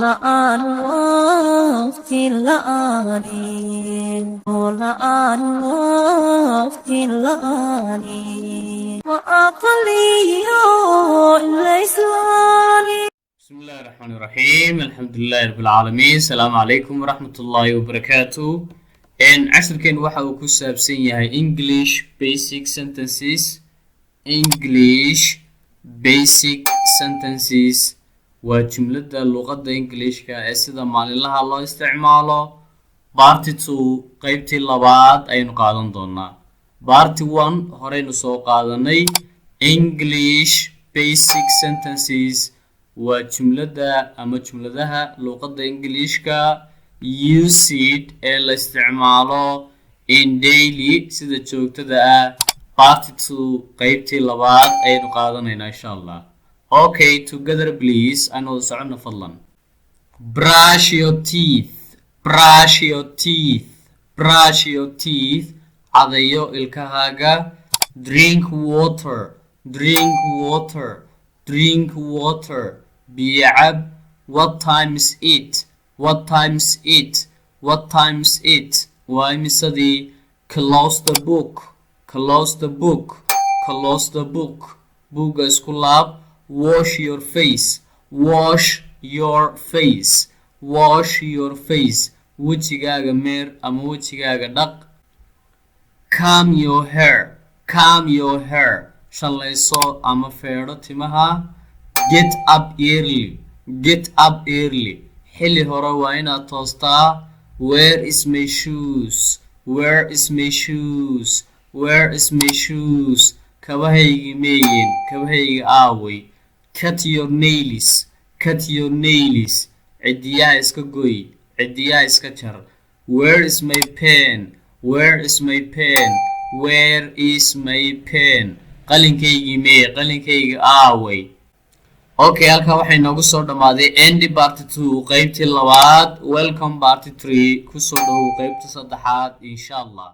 La'aan waqti la'aani, oo la'aan waqti la'aani, waa aqliyo ilayslaani. بسم الله الرحمن الرحيم، الحمد لله رب العالمين، السلام عليكم ورحمة الله وبركاته. Casharkeen waxa uu ku saabsan yahay English basic sentences. English basic sentences waa jumladda luqadda Englishka ee sida maalinlaha loo isticmaalo. Part two, qeybtii labaad ayaynu qaadan doonaa. Part one horeynu soo qaadanay. English basic sentences waa jumladda ama jumladaha luqadda Englishka used ee la isticmaalo in daily, sida joogtada ah. Part two, qeybtii labaad ayaynu qaadanaynaa, insha Allah. Okay, together please, aan wada socono fadlan. Brush your teeth, brush your teeth, brush your teeth, cadayo ilkahaaga. Drink water, drink water, drink water, biyo cab. What time is it? What time is it? What time is it? Waa imisadii? Close the book, close the book, close the book, buugga isku laab. Wash your face, wash your face, wash your face, wejigaaga meer ama wejigaaga dhaq. Comb your hair, comb your hair, shallayso ama feedho timaha. Get up early, get up early, xilli hore waa inaad toostaa. Where is my shoes? Where is my shoes? Where is my shoes? Kabahaygii meeyin? Kabahayga aaway? Cut your nails, cut your nails, cidiyaha iska goy, cidiyaha iska jar. Where is my pen? Where is my pen? Where is my pen? Qalinkaygii mee? Qalinkayga aaway? Okay, halkaa waxay noogu soo dhammaaday end part two, qeybtii labaad. Welcome part three, kusoo dhowow qeybta saddexaad, insha Allah.